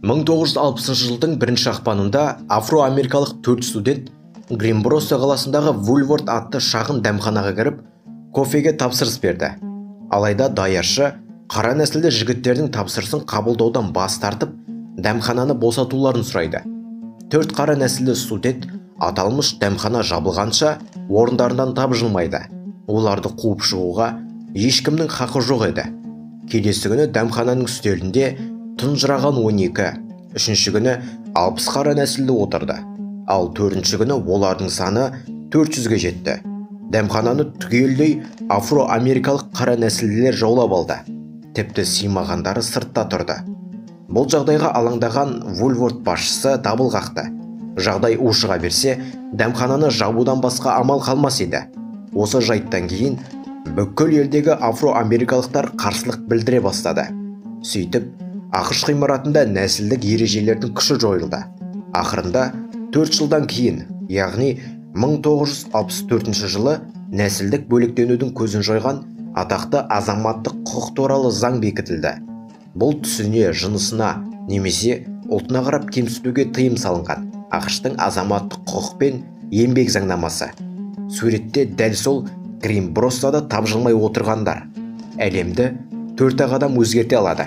1960 жылдың бірінші ақпанында афроамерикалық 4 студент Гринбросо қаласындағы Вулворт атты шағын дәмханаға кіріп, кофеге тапсырыс берді. Алайда даяршы қара нәсілді жігіттердің тапсырысын қабылдаудан бас тартып, дәмхананы босатуларын сұрайды. 4 қара нәсілді студент аталмыш дәмхана жабылғанша орындарынан тапжылмайды. Оларды қуып шығуға ешкімнің хақы жоқ еді. Келесі күні дәмхананың үстелінде тұнжыраған 12, үшінші күні 60 қара нәсілді отырды. Ал төртінші күні олардың саны 400-ге жетті. Дәмхананы түгелдей афроамерикалық қара нәсілділер жаулап алды. Тіпті сыймағандары сыртта тұрды. Бұл жағдайға алаңдаған Вулворт басшысы дабыл қақты. Жағдай ушыға берсе, дәмхананы жабудан басқа амал қалмас еді. Осы жайттан кейін бүкіл елдегі афроамерикалықтар қарсылық білдіре бастады. Сөйтіп, АҚШ ғимаратында нәсілдік ережелердің күші жойылды. Ақырында 4 жылдан кейін, яғни 1964 жылы нәсілдік бөлектенудің көзін жойған атақты азаматтық құқық туралы заң бекітілді. Бұл түсіне, жынысына немесе ұлтына қарап кемсітуге тыйым салынған АҚШ-тың азаматтық құқық пен еңбек заңнамасы. Суретте дәл сол Гринбросада тапжылмай отырғандар. Әлемді 4 ақ адам өзгерте алады.